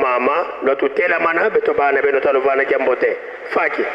Bamama lwatutelamana beto bana beno taluvana kia mbote faki.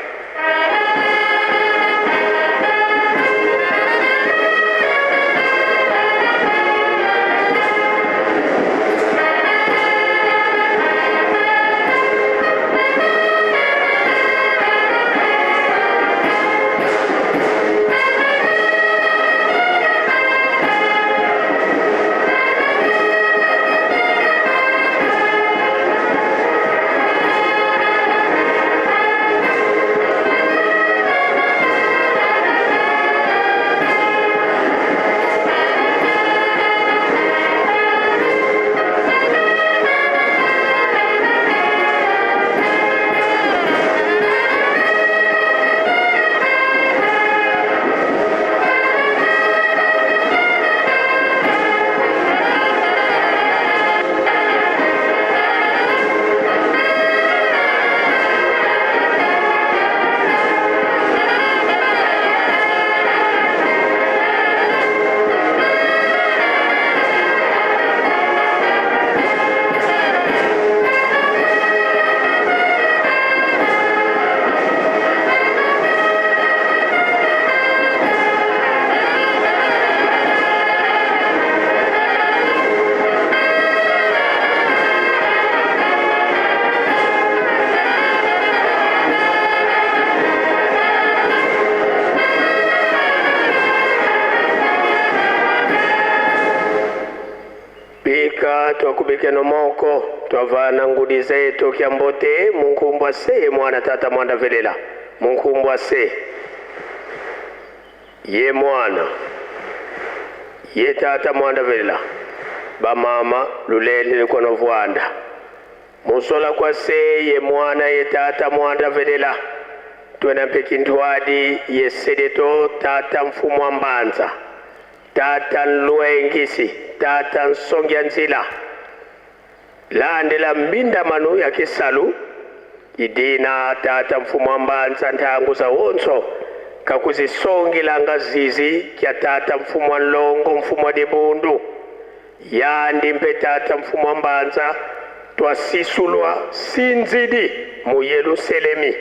Bika twakubike nomoko twavana ngudi zetu kya mbote munkumbwa se ye mwana tata mwanda velela munkumbwa se ye mwana ye tata mwanda velela bamama lulele likono vwanda musola kwa se ye mwana ye tata mwanda velela twena mpe kintwadi ye sedeto tata mfumu wa mbanza tata nlwengisi tata nsongi ya nzila landela mbinda manu ya kisalu idina tata mfumu wa mbanza ntangu za wonso kakuzisongilanga zizi kya tata mfumu wa nlongo mfumu wa dibundu yandi mpe tata mfumu wa mbanza twasisulwa sinzidi mu Yeluselemi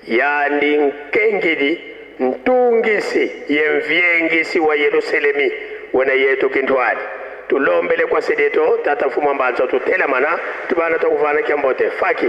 yandi nkengidi ntungisi ye mvyengisi wa Yeluselemi wena yetu kintwadi tulombele kwa sedeto tata mfumu wa mbanza tutelamana tubana twakuvana kya mbote faki.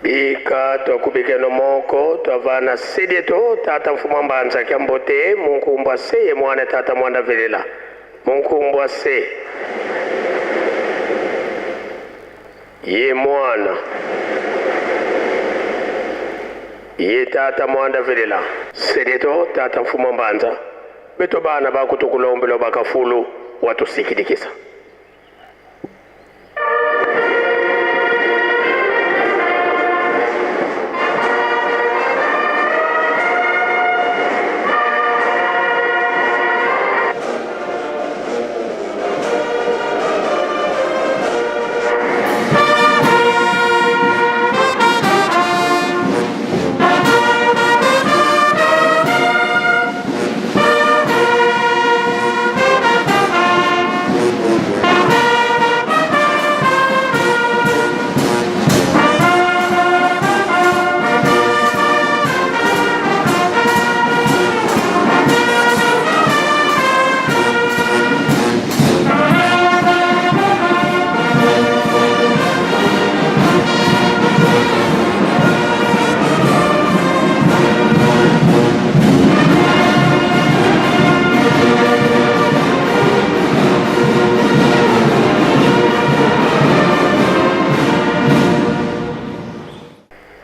Bika twakubikeno moko twavana sedieto tata mfumu mbanza kya mbote munkumbwa se ye mwana tata mwanda velela munkumbwa se ye mwana ye tata mwanda velela sedieto tata mfumu mbanza beto bana bakutukulombelo bakafulu watusikilikisa.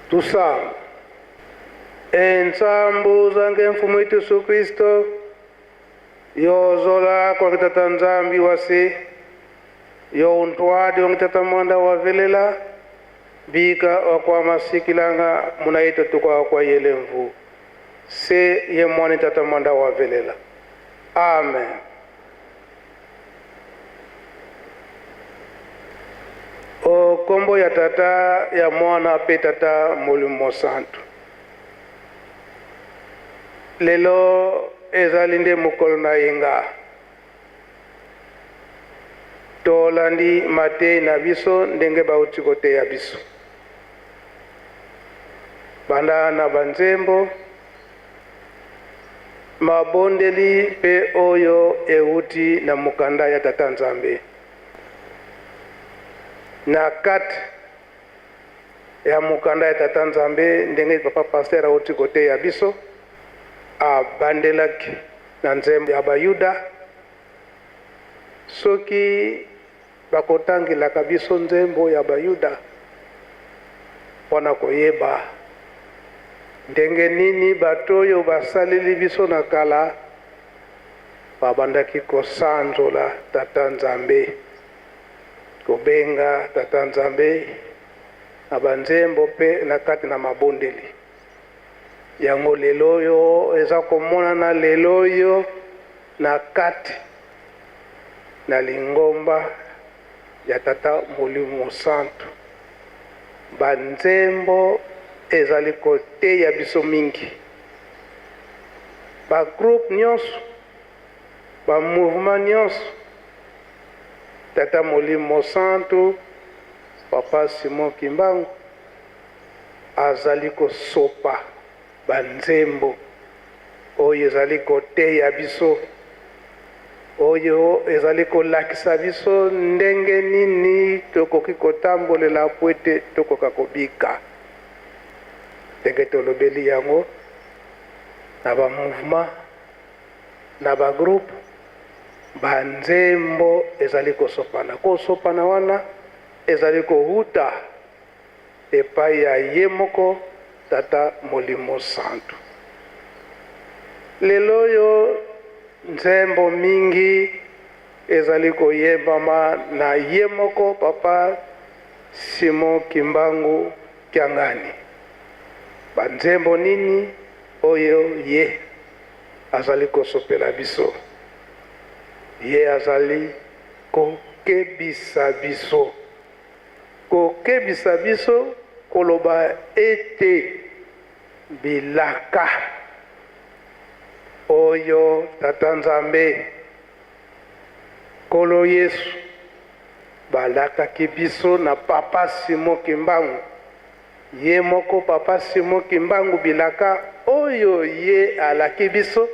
Tusamba. Entsambu zange mfumu itu Yesu Kristo yozola kwa kitata Nzambi wase yo untwadi wa kitata mwanda wa velela bika wa kwa masikilanga munaito tukwa kwa yelemvu se ye mwani tata mwanda wa velela. Amen. O kombo ya tata ya mwana pe tata molimo santu. Lelo ezali nde mokolo na yenga. Tolandi matei na biso ndenge bauti koteya biso. Banda na banzembo, mabondeli mpe oyo euti na mokanda ya Tata Nzambe. Na kati ya mokanda ya Tata Nzambe, ndenge papa pasteur auti koteya biso, abandelaki na nzembo ya Bayuda. Soki bakotangelaka biso nzembo ya Bayuda mpo na koyeba ndenge nini bato oyo basaleli biso na kala babandaki kosanzola Tata Nzambe, kobenga Tata Nzambe na banzembo mpe na kati na mabondeli. Yango lelo oyo eza komonana lelo oyo na kati na lingomba ya Tata Molimo Mosantu. Banzembo ezali koteya biso mingi. Ba groupe nyonso, ba mouvement nyonso, Tata Molimo Mosantu, Papa Simon Kimbangu azali kosopa banzembo oyo ezali koteya biso, oyo ezali kolakisa biso ndenge nini tokoki kotambolela po ete tokoka kobika. Ndenge tolobeli yango na ba mouvement, na ba groupe, banzembo ezali kosopana. Kosopana wana ezali kowuta epai ya ye moko Tata Molimo Santu. Lelo oyo nzembo mingi ezali koyembama na ye moko Papa Simon Kimbangu Kiangani. Ba nzembo nini oyo ye azali kosopela biso? Ye azali kokebisa biso. Kokebisa biso koloba ete bilaka oyo Tata Nzambe, Nkolo Yesu, balakaki biso na Papa Simon Kimbangu, ye moko Papa Simon Kimbangu bilaka oyo ye alaki biso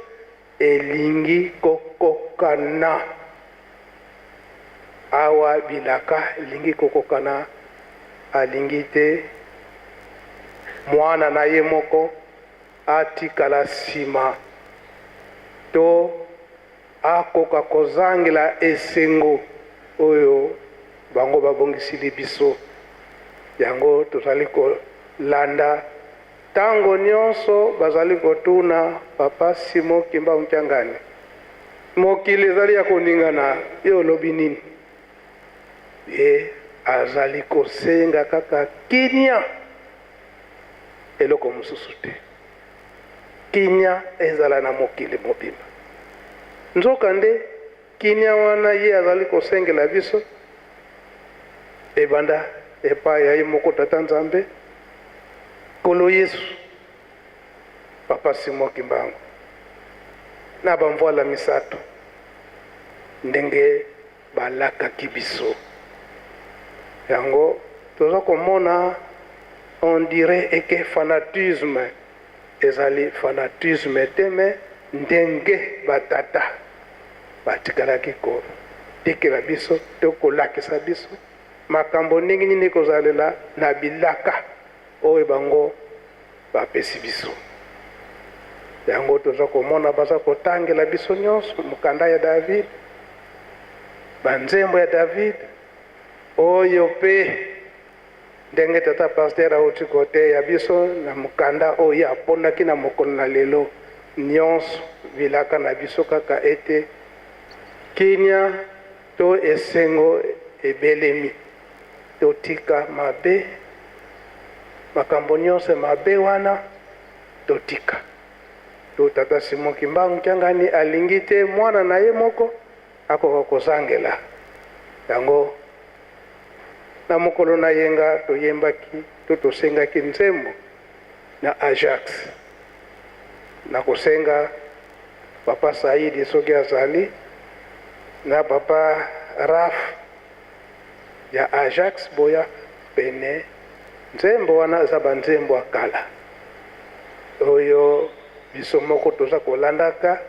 elingi kokokana. Awa bilaka elingi kokokana, alingi te mwana na ye moko atikala nsima to akoka kozangela esengo oyo bango babongisili biso. Yango tozali kolanda ntango nyonso bazali kotuna Papa Simon Kimbangu Kiangani, mokili ezali ya koningana, ye olobi nini? Ye azali kosenga kaka kimia, eloko mosusu te. Kimia ezala na mokili mobimba. Nzokande kimia wana ye azali kosengela biso ebanda epai ya ye moko Tata Nzambe, Nkolo Yesu, Papa Simon Kimbangu na bamvwala misato ndenge balakaki biso yango. Toza komona on dirait eke fanatisme, ezali fanatisme te, me ndenge batata batikalaki kotikela biso to kolakisa biso makambo ndenge nini kozalela na bilaka oyo bango bapesi biso. Yango toza komona baza kotangela biso nyonso mokanda ya David, banzembo ya David oyo mpe ndenge tata pasteur auti koteya biso na mokanda oyo aponaki na mokolo na lelo. Nyonso bilaka na biso kaka ete kimia to esengo ebelemi, totika mabe, makambo nyonso mabe wana totika. To Tata Simon Kimbangu Kiangani alingi te mwana na ye moko akoka kozangela yango. Na mokolo na yenga toyembaki to tosengaki nzembo na Ajax, na kosenga Papa Saidi soki azali na Papa Raf ya Ajax boya pene. Nzembo wana eza banzembo ya kala oyo biso moko toza kolandaka.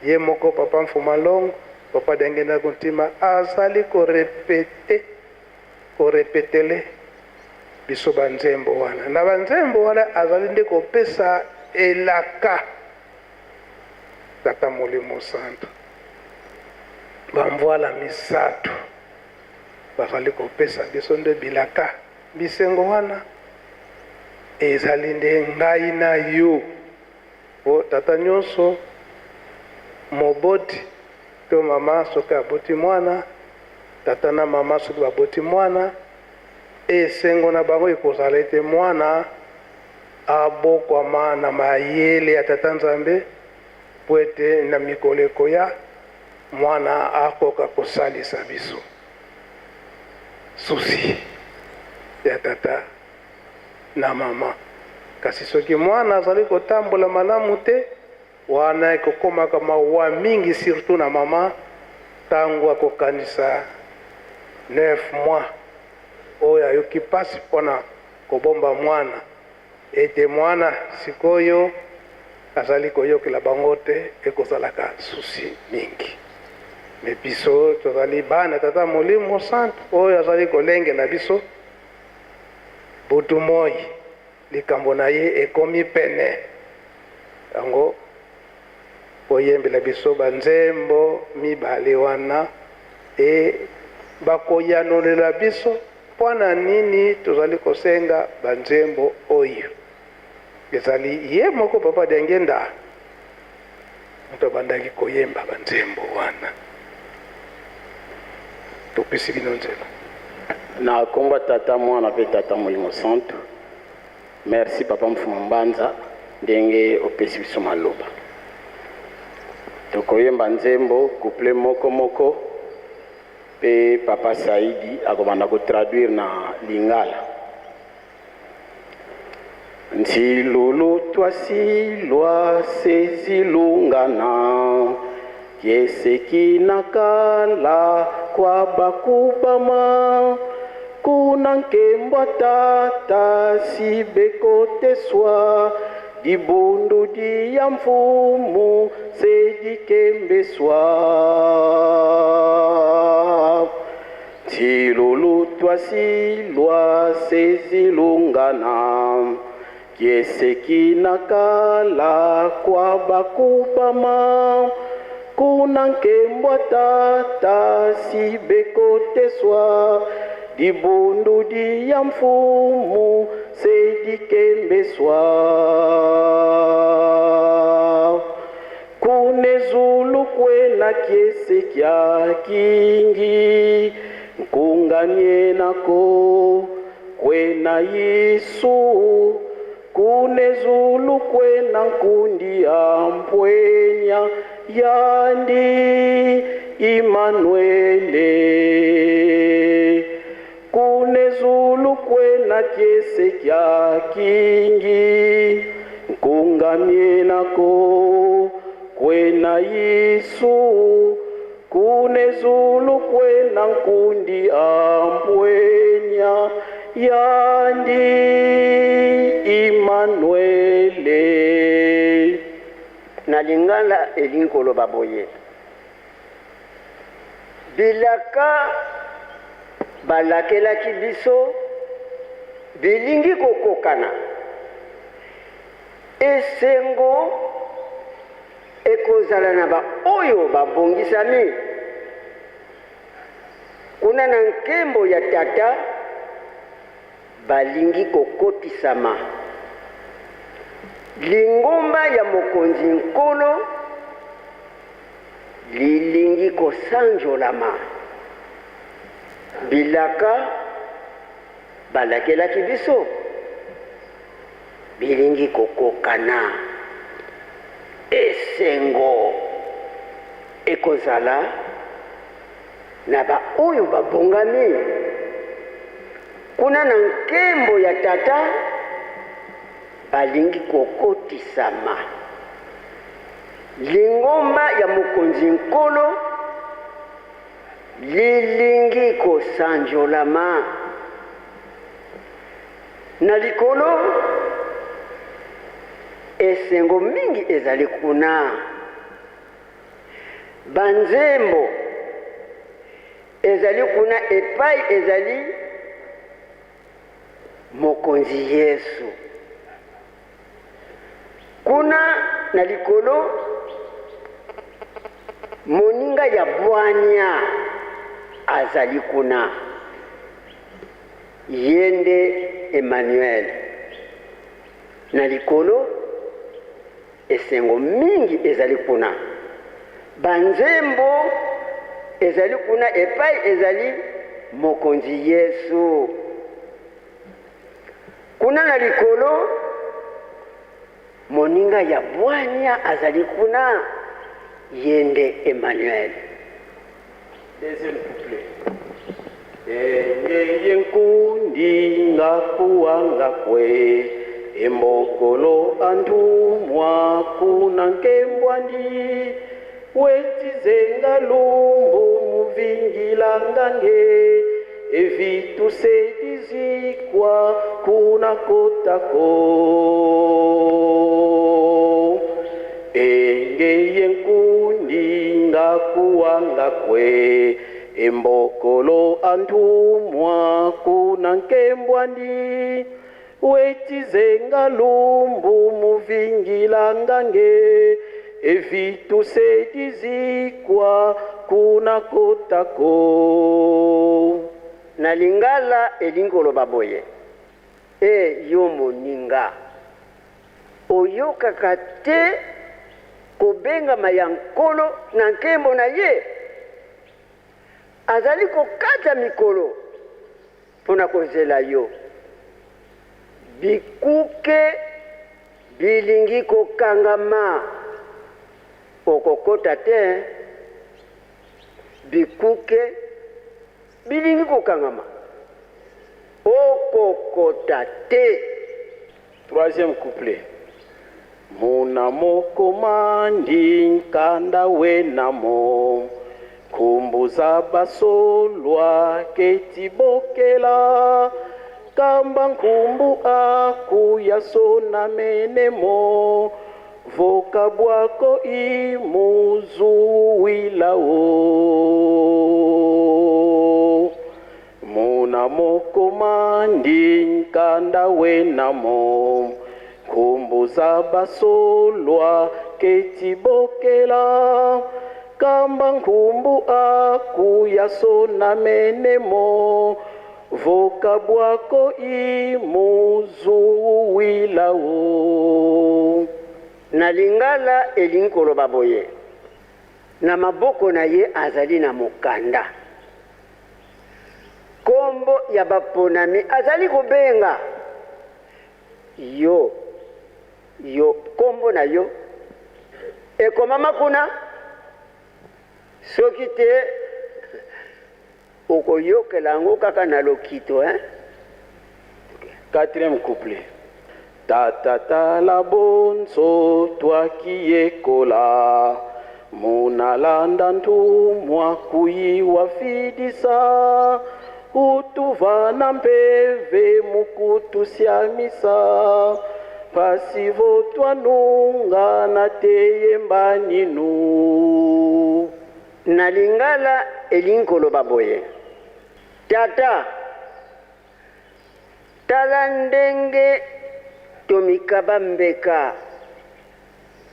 Ye moko Papa Mfuma Longo, Papa Diangienda Kuntima azali korepete korepetele biso banzembo wana. Na banzembo wana azali nde kopesa elaka Tata Molimo Santu, bamvwala misato bazali kopesa biso nde bilaka. Bisengo wana ezali nde ngai na yo. Po tata nyonso moboti to mama soki aboti mwana, tata na mama soki baboti mwana, esengo na bango ekozala ete mwana abokwama na mayele ya Tata Nzambe, po ete na mikolo ekoya mwana akoka kosalisa biso. Souci ya tata na mama. Kasi soki mwana azali kotambola malamu te, wana ekokomaka mawa mingi, surtout na mama, ntango akokanisa 9 mois oyo ayoki mpasi mpona kobomba mwana, ete mwana sikoyo azali koyokela bango te, ekozalaka souci mingi. Me biso tozali bana Tata Molimo Santu oyo azali kolengela biso butu moi, likambo na ye ekomi pene. Yango boyembela biso banzembo mibale wana e bakoyanolela biso mpo na nini tozali kosenga banzembo oyo. Ezali ye moko Papa Diangienda moto abandaki koyemba banzembo wana. Topesi bino nzela. Na kombo Tata, Mwana mpe Tata Molimo Santu. Merci Papa Mfuma Mbanza ndenge opesi biso maloba. Tokoyemba nzembo couple moko moko mpe Papa Saidi akobanda kotraduire na lingala. Nzilulu twasilwa sezilungana yesekinakala kwa bakubama kuna nkembwa tata sibekoteswa dibundu dia mfumu sedikembeswa Nzilulu twasilwa sezilungana. Kieseki na kala kwa bakubama kuna nkembwa tata sibekoteswa dibundu dia mfumu sedikembeswa kunezulu kwena kiese kya kingi nkunganienako kwena Yesu kunezulu kwena nkundi ya mpwenya yandi Imanuele kunezulu kwena kiese kya kingi nkunganienako kwena Yesu kunezulu kwena nkundi ampwenya yandi Imanuele. Na lingala elingi koloba boye, bilaka balakelaki biso bilingi kokokana. Esengo ekozala na baoyo babongisami kuna na nkembo ya Tata balingi kokotisama. Lingomba ya Mokonzi Nkolo lilingi kosanjolama. Bilaka balakelaki biso bilingi kokokana. Esengo ekozala na baoyo babongami kuna na nkembo ya Tata balingi kokotisama. Lingomba ya Mokonzi Nkolo lilingi kosanjolama. Na likolo, esengo mingi ezali kuna. Banzembo ezali kuna epai ezali Mokonzi Yesu. Kuna na likolo, moninga ya bwania azali kuna. Ye nde Emmanuel. Na likolo, esengo mingi ezali kuna. Banzembo ezali kuna epai ezali Mokonzi Yesu. Kuna na likolo, moninga ya bwania azali kuna, ye nde Emmanuel. Deuxième couplet. Engeye nkundi ngakuanga kwe embokolo antumwa kuna nkembwandi wetizenga lumbu muvingilangange evitu sedizikwa kuna kotako engeye nkundi ngakuanga kwe embokolo antumwa kuna nkembwandi wetizenga lumbu muvingilangange evitu sedizikwa kuna kotako. Na lingala elingi koloba boye, E yo moninga, oyokaka te kobengama ya Nkolo na nkembo na ye? Azali kokata mikolo mpo na kozela yo. Bikuke bilingi kokangama, okokota te. Bikuke bilingi kokangama, okokota te. Troisième couplet. Muna moko mandi nkanda wenamo nkumbuza basolwa keti bokela kamba nkumbu akuya sona menemo voka bwako imuzuwilao. Muna moko mandi nkanda wenamo Nkumbu za basolwa keti bokela kamba nkumbu akuya sona menemo voka bwako imuzuwilao. Na lingala elingi koloba boye, Na maboko na ye azali na mokanda. Kombo ya baponami azali kobenga yo, yo, kombo na yo ekomama kuna? Soki te, okoyokela yango kaka na lokito hein. Quatrième couplet. Tata tala bonso twakiyekola munalanda ntumwa kuyiwa fidisa utuvana mpeve mukutusiamisa pasi votwanunga na teyembaninu. Na lingala elingi koloba boye, Tata, tala ndenge tomikaba mbeka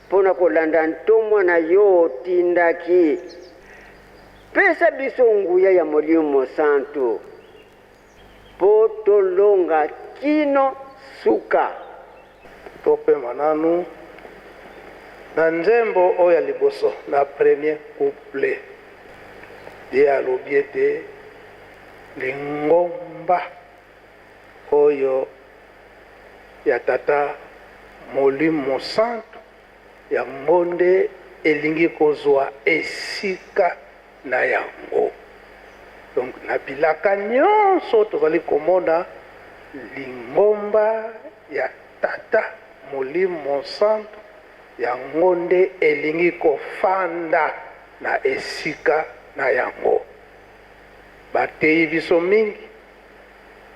mpo na kolanda ntomwa na yo otindaki. Pesa biso nguya ya Molimo Mosantu mpo tolonga kino suka. Topema nanu na nzembo oyo ya liboso na premier couplet. Ye alobi ete lingomba oyo ya Tata Molimo Mosantu yango nde elingi kozwa esika na yango. Donc na bilaka nyonso tozali komona lingomba ya Tata Molimo Mosantu yango nde elingi kofanda na esika na yango. Bateyi biso mingi,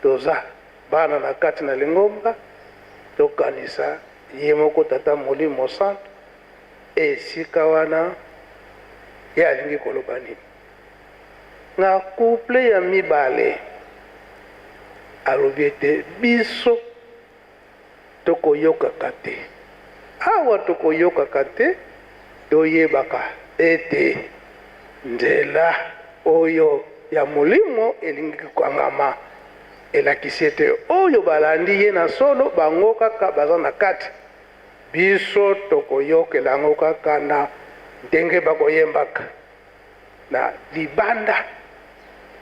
toza bana na kati na lingomba, tokanisa ye moko Tata Molimo Mosantu esika wana ye alingi koloba nini? Na couple ya mibale alobi ete biso tokoyokaka te. Awa tokoyokaka te, toyebaka ete nzela oyo ya molimo elingi kokangama. Elakisi ete oyo balandi ye na solo, bango kaka baza na kati. Biso tokoyokela yango kaka na ndenge bakoyembaka na libanda.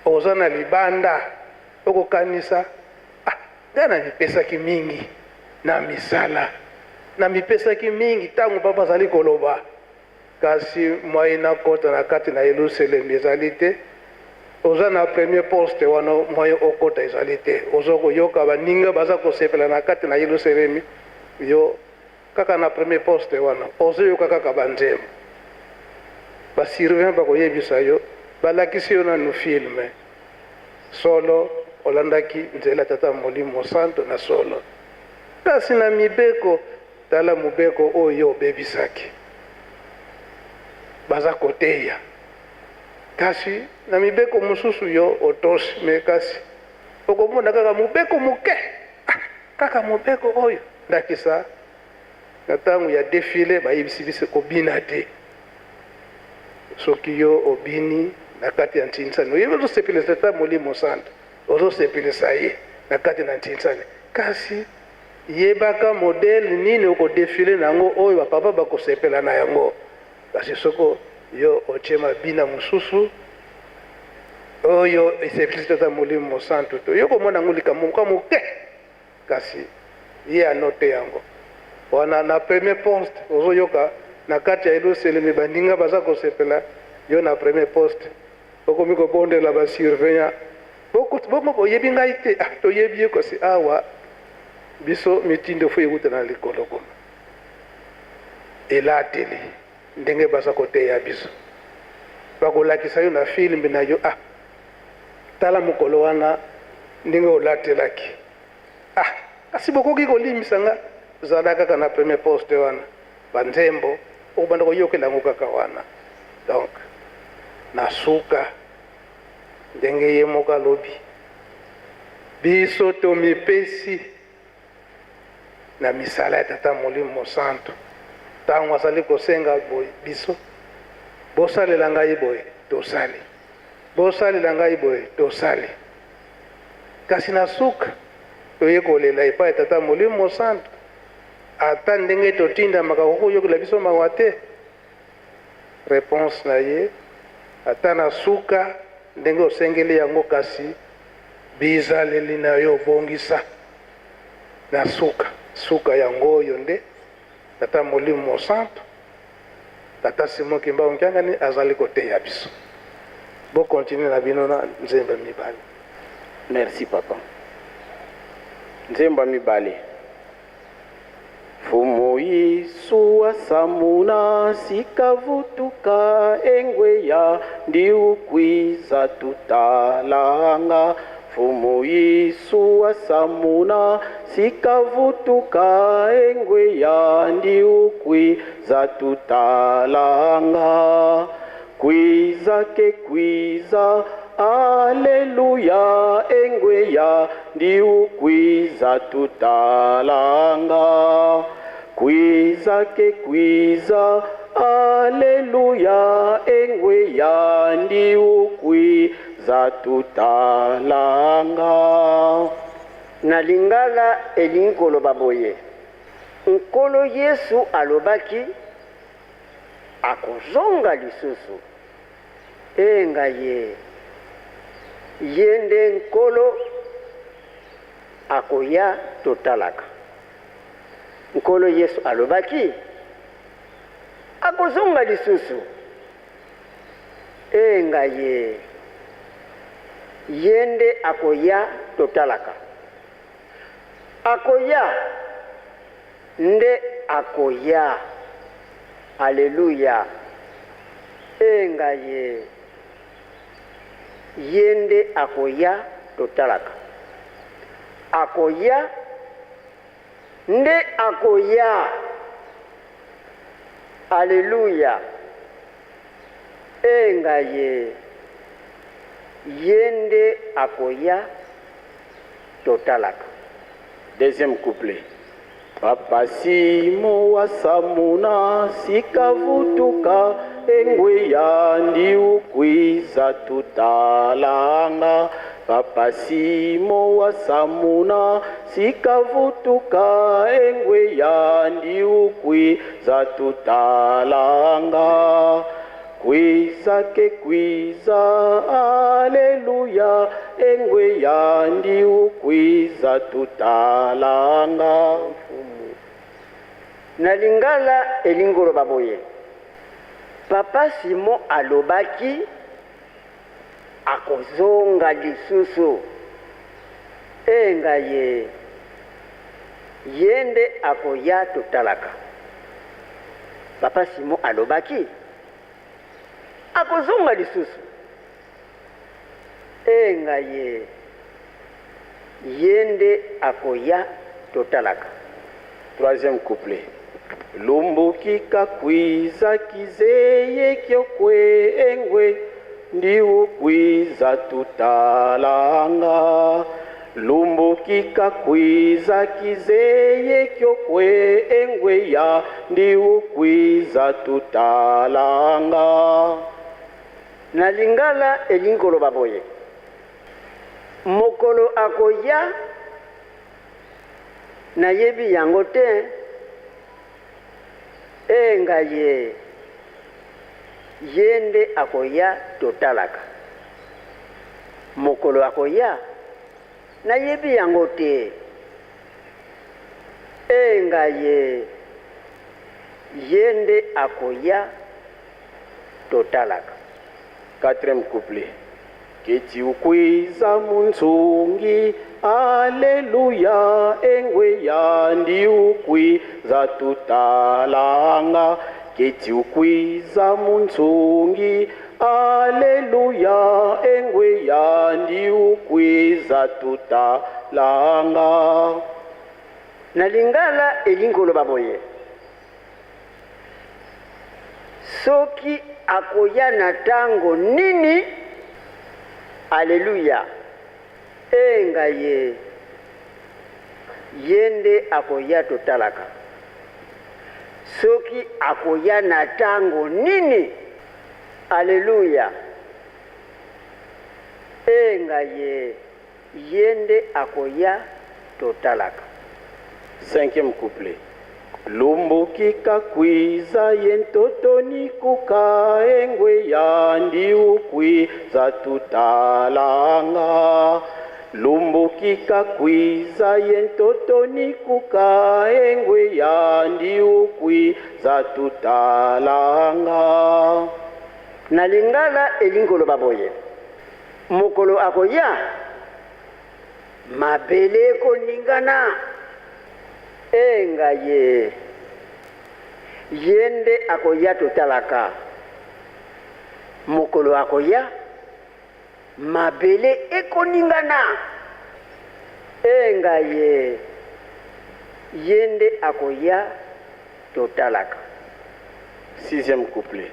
Oza na libanda, okokanisa ah, ngai namipesaki mingi na misala, namipesaki mingi ntango papa azali koloba, kasi mwai nakota na kati na Yelusalemi ezali te. Oza na premier poste wana, mwai okota ezali te. Oza koyoka baninga baza kosepela na kati na Yelusalemi, yo kaka na premier poste wana ozoyoka kaka banzembo. Ba surveillant bakoyebisa yo, balakisi yo nanu film. Solo olandaki nzela Tata Molimo Mosanto na solo, kasi na mibeko, tala mobeko oyo yo obebisaki. Baza koteya, kasi na mibeko mosusu yo otosi, me kasi okomona kaka mobeko moke, ah, kaka mobeko oyo. Ndakisa, na tango ya defile bayebisi biso kobina te. Soki yo obini na kati ya ntinsani, oyebi ozosepelisa ata Molimo Santu, ozosepelisa ye na kati na ntinsani, kasi yebaka modele nini okodefile na yango oyo bapapa bakosepela na yango. Kasi soko yo otie mabina mosusu oyo esepelisi tata Molimo Mosantu te, yo komona yango likambo moko moke. Kasi ye a note yango wana na premier poste ozo yoka na kati ya Yeluselemi baninga baza kosepela yo na premier poste okomi kobondela ba surveillant bongo boyebi ngai te ah toyebi ye kasi awa biso mitindo fo ewuta na likolo kuna elateli ndenge baza koteya biso bakolakisa yo na film na yo ah Tala mokolo wana ndenge olatelaki. Ah, kasi bokoki kolimbisa nga? Zala kaka na premier poste wana. Ba nzembo okobanda koyokela yango kaka wana. Donc na suka ndenge ye moko alobi, biso tomipesi. Na misala ya Tata Molimo Mosantu, ntango azali kosenga boye biso, bosalela ngai boye, tosali, bosalela ngai boye, tosali. Kasi na suka, toye kolela epai ya Tata Molimo Mosantu, ata ndenge totindamaka kokoyokela biso mawa te. Reponse na ye, ata na suka ndenge osengeli yango, kasi bizaleli na yo obongisa. Na suka suka yango oyo nde Tata Molimo Mosantu, Tata Simon Kimbangu Kiangani azali koteya biso. Bo continuer na bino na nzembo ya mibale. Merci papa. Nzembo ya mibale. Mfumu Yesu asamuna sikavutuka engweya ndiukwiza tutalanga. Mfumu Yesu asamuna sikavutuka engweya ndiukwiza tutalanga. Kwiza ke kwiza, Alleluia, engweya ndiukwiza tutalanga. Kwiza ke kwiza, Alleluia, engweya ndiukwiza tutalanga. Na lingala elingi koloba boye, Nkolo Yesu alobaki, Akozonga lisusu. Ee ngai ee, Ye nde Nkolo, akoya totalaka. Nkolo Yesu alobaki, Akozonga lisusu. Ee ngai ee, Ye nde akoya totalaka. Akoya. Nde akoya. Aleluya! Ee ngai ee! Ye nde akoya, totalaka. Akoya, nde akoya. Aleluya! Ee ngai ee! Ye nde akoya, totalaka. Deuxième couplet. Papa Simo wasamuna sikavutuka engweya ndiukwiza tutalanga. Papa Simo wasamuna sikavutuka engweya ndiukwiza tutalanga. Kwiza ke kwiza, aleluya, engweya ndiukwiza tutalanga. Na lingala elingi koloba boye, Papa Simon alobaki akozonga lisusu. Ee ngai ee, ye nde akoya totalaka. Papa Simon alobaki akozonga lisusu. Ee ngai ee, ye nde akoya totalaka. Troisième couplet. Lumbuki kakwiza kizeye kyokwe engwe ndiukwiza tutalanga. Lumbuki kakwiza kizeye kyokwe engwe ya ndiukwiza tutalanga. Na lingala elingi koloba boye, Mokolo akoya, nayebi yango te, ee ngai ee, ye nde akoya totalaka. Mokolo akoya, nayebi yango te, ee ngai ee, ye nde akoya totalaka. Quatrième couplet. Keti ukwiza munzungi, aleluya, engweya ndiukwiza tutalanga. Keti ukwiza munzungi, aleluya, engweya ndiukwiza tutalanga. Na lingala elingi koloba boye, Soki akoya na tango nini? Aleluya! Ee ngai ee! Ye nde akoya totalaka. Soki akoya na tango nini? Alleluia! E ngai e, Ye nde akoya totalaka. Cinquième couplet. Lumbuki kakwiza ye ntotoni kuka engwe ya ndiukwiza tutalanga. Lumbuki kakwiza ye ntotoni kuka engwe ya ndiukwiza tutalanga. Na lingala elingi koloba boye, Mokolo akoya, mabele ekoningana. E ngai e, Ye nde akoya totalaka. Mokolo akoya, mabele ekoningana. E ngai e, Ye nde akoya totalaka. Sixième couplet.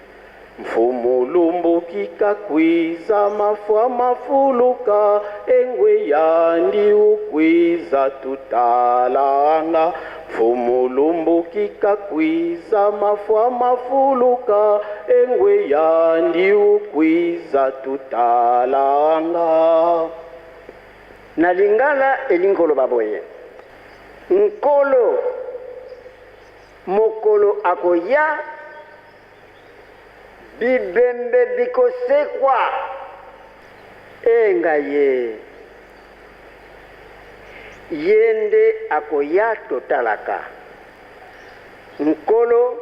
Mfumu lumbuki kakwiza mafwa mafuluka engwe ya ndiukwiza tutalanga. Mfumu lumbuki kakwiza mafwa mafuluka engwe ya ndiukwiza tutalanga. Na lingala elingi koloba boye, Nkolo, mokolo akoya, Bibembe bikosekwa, e ngai e. Ye nde akoya totalaka. Nkolo,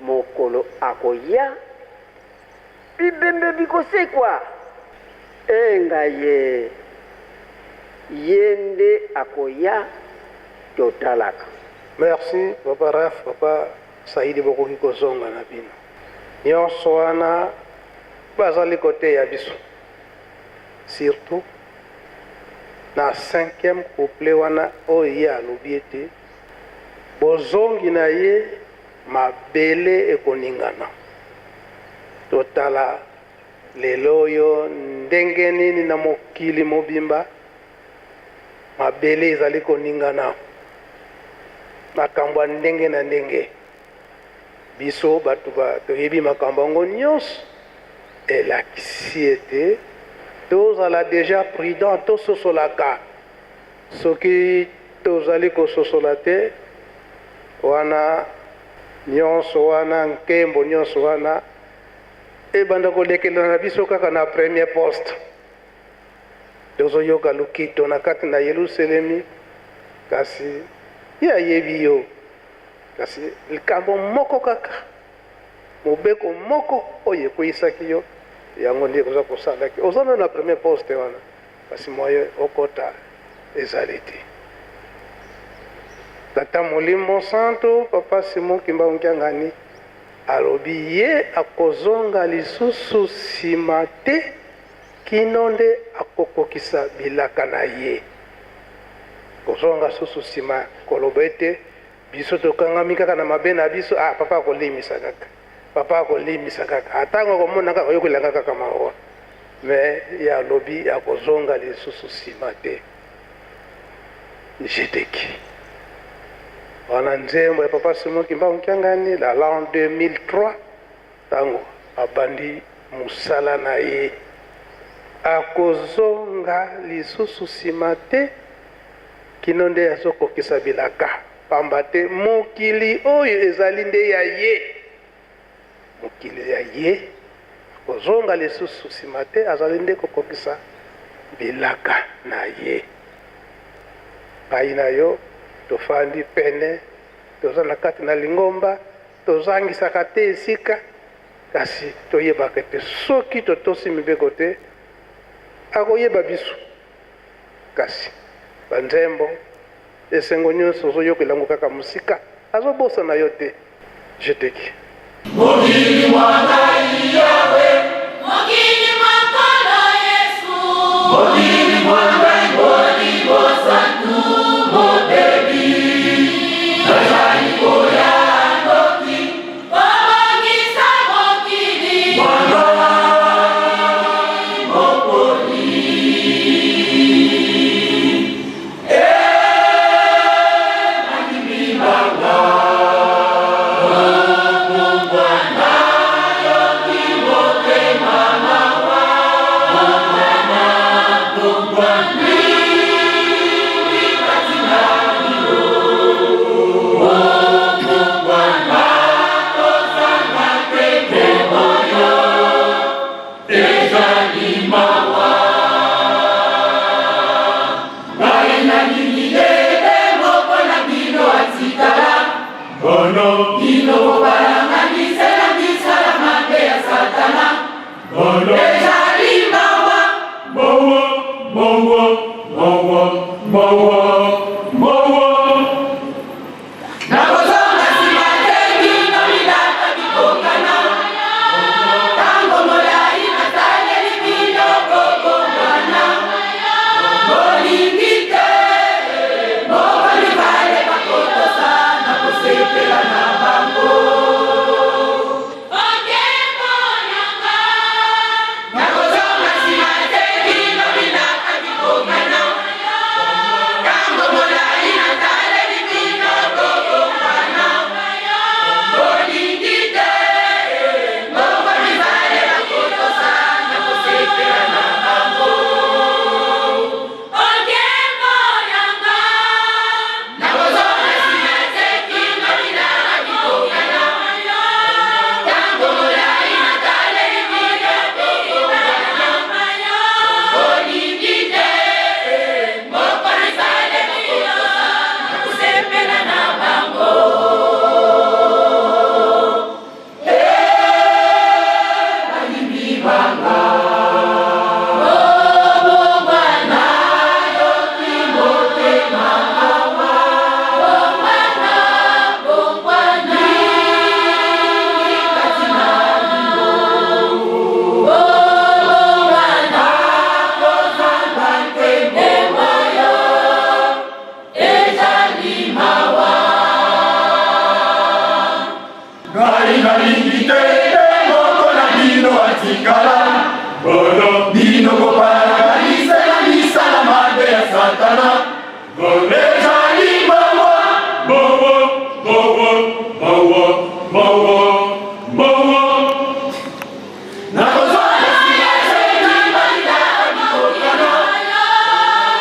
mokolo akoya, bibembe bikosekwa, e ngai e. Ye nde akoya totalaka. Merci papa Raph, papa Saidi bokoki kozonga na bino. Nionso wana bazali koteya biso surtout na cinquième couplet wana oyo ye alobi ete bozongi na ye mabele ekoningana. Totala lelo oyo ndenge nini na mokili mobimba Mabele ezali koningana. Makambo ya ndenge na ndenge. Biso bato ba toyebi makambo yango nyonso. Elakisi ete tozala dejà prudent, tososolaka. Soki tozali kososola te, wana nyonso wana, nkembo nyonso wana ebanda kolekela na biso kaka na premier poste. Tozoyoka lokito na kati na Yeluselemi, kasi Ye ayebi yo. Kasi likambo moko kaka, mobeko moko oyo ekweisaki yo, yango nde oza kosalaki. Oza nano na premier poste wana, kasi moyen okota ezali te. Tata Molimo Santu, Papa Simon Kimbangu Kiangani, alobi ye akozonga lisusu sima te Kino nde akokokisa bilaka na ye. Kozonga susu sima koloba ete biso tokangami kaka na mabe na biso, ah papa akolimisa kaka, papa akolimisa kaka, atango akomona kaka oyokela nga kaka mawa. Mais ye alobi akozonga lisusu sima te. Jedeki. Wana nzembo ya papa Simon Kimbangu Kiangani la l'an 2003. Tango abandi mosala na ye, akozonga lisusu sima te kino nde azokokisa bilaka, pamba te mokili oyo ezali nde ya ye. Mokili ya ye, akozonga lisusu sima te, azali nde kokokisa bilaka na ye. Ngai na yo tofandi pene, toza na kati na lingomba. Tozangisaka te esika, kasi toyebaka ete soki totosi mibeko te, akoyeba biso. Kasi banzembo, esengo nyonso ozoyokela yango kaka mosika, azobosana yo te. Je te qui. Mokili mwa ngai Yawe. Mokili mwa Nkolo Yesu. Mokili mwa ngai Molimo Santu mobebi. Nazali koya noki. Kobongisa mokili. Mwa ngai Moponi. Eh. mawa, mawa, mawa. Nakozonga nsima te bino bilaka bikokana ntango molai nataleli bino kobongwana bolingi te moko mibale bakotosa na kosepela na bango. Nakozonga nsima te bino bilaka bikokana ntango molai nataleli bino kobongwana bolingi te moko mibale bakotosa na kosepela na bango. Nakozonga nsima te kino bilaka bikokana ntango molai nataleli bino kobongwana bolingi te moko mibale bakotosa na kosepela na bango. Ngai nalingi te ete moko na bino atikala bono bino kopalanganisa na misala mabe ya Satana. Ezali mawa, mawa, mawa, mawa, mawa, mawa. Nakozonga nsima te kino bilaka bikokana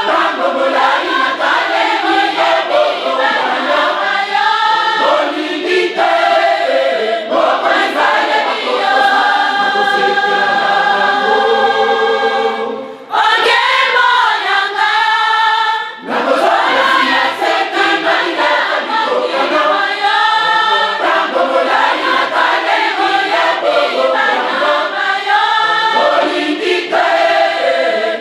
ntango molai nataleli bino kobongwana bolingi te moko mibale bakotosa na kosepela na bango. Nakozonga nsima te kino bilaka bikokana ntango molai nataleli bino kobongwana bolingi te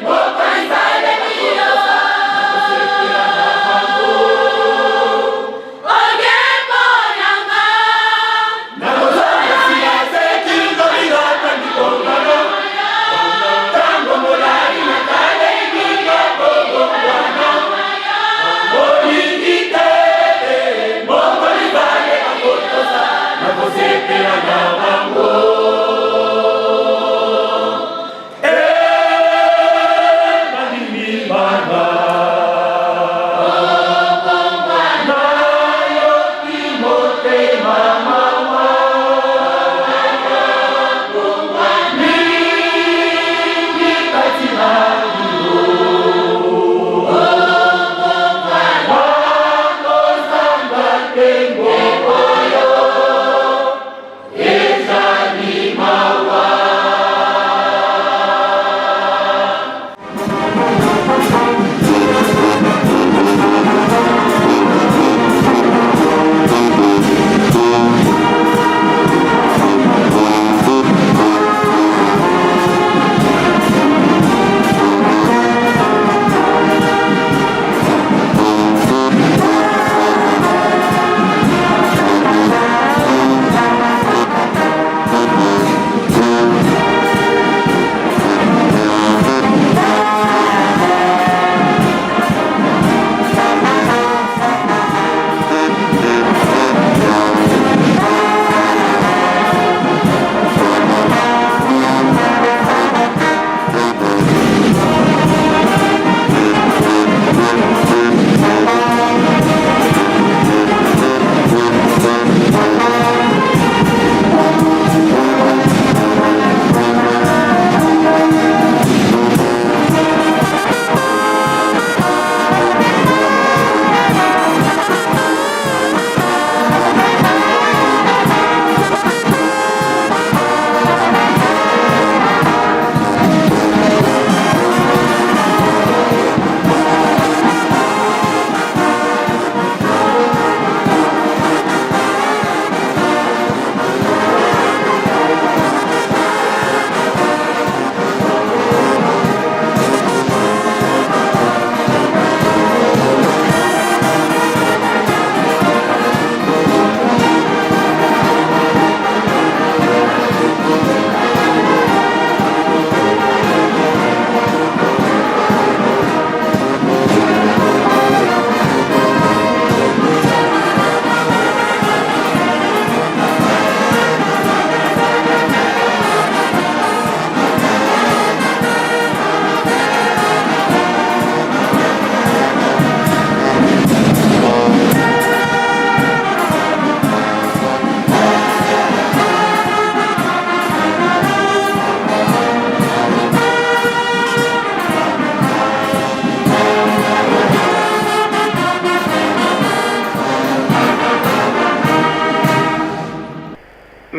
moko mibale bakotosa na kosepela na bango. Nakozonga nsima te kino bilaka bikokana ntango molai nataleli bino kobongwana bolingi te moko mibale bakotosa na kosepela na bango. Bandimi bana, nayoki motema mawa mingi kati na bino. Bakozanga nkembo oyo ezali mawa.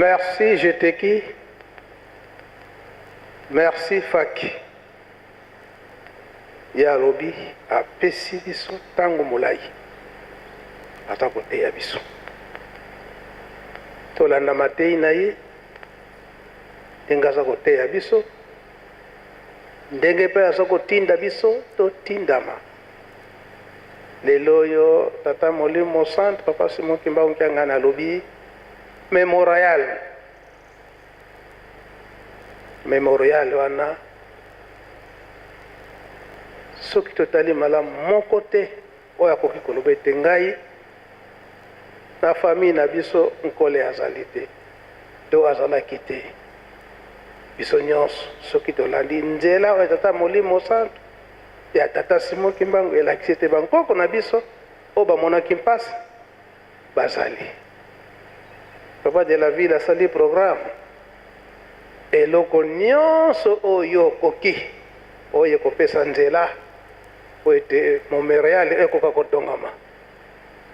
Merci Jeteki, merci Faki. Ye alobi apesi biso ntango molai aza koteya biso. Tolanda mateyi na ye ndenge aza koteya biso, ndenge mpe aza kotinda biso totindama. Lelo oyo Tata Molimo Mosantu Papa Simon Kimbangu Kiangani alobi memorial, memorial wana soki totali malamu moko te oyo akoki koloba ete ngai na famille na biso Nkole azali te to azalaki te. Biso nyonso soki tolandi nzela oyo Tata Molimo Mosantu ya Tata Simon Kimbangu elakisi ete bankoko na biso oyo bamonaki mpasi bazali. Papa de la ville asali programme, eloko nyonso oyo okoki oyo ekopesa nzela mpo ete memorial ekoka kotongama.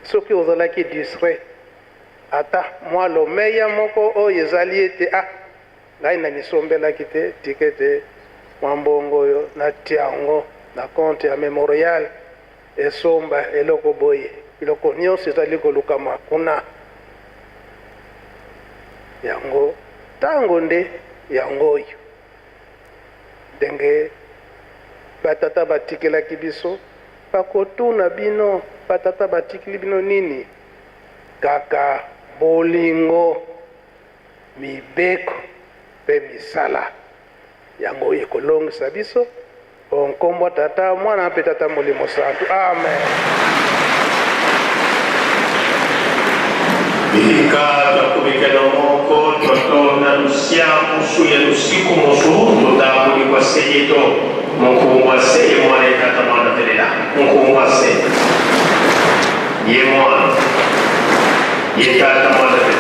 Soki ozalaki distrait ata mwa lomeya moko oyo ezali ete ah Ngai namisombelaki te tika ete mwa mbongo oyo natia yango na compte ya memorial esomba eloko boye. Biloko nyonso ezali kolukama kuna. Yango ntango nde yango oyo. Ndenge batata batikelaki biso, bakotuna bino, batata batikeli bino nini? Kaka bolingo. Mibeko mpe misala yango ekolongisa biso o nkombo ya Tata, Mwana mpe Tata Molimo Santu. Amen. Bilika twakubikela moko twatonda lusia musu ya lusiku musu totambuli kwa seyeto munkumbwa se ye mwana ye tata mwana telela munkumbwa se ye mwana ye tata mwana.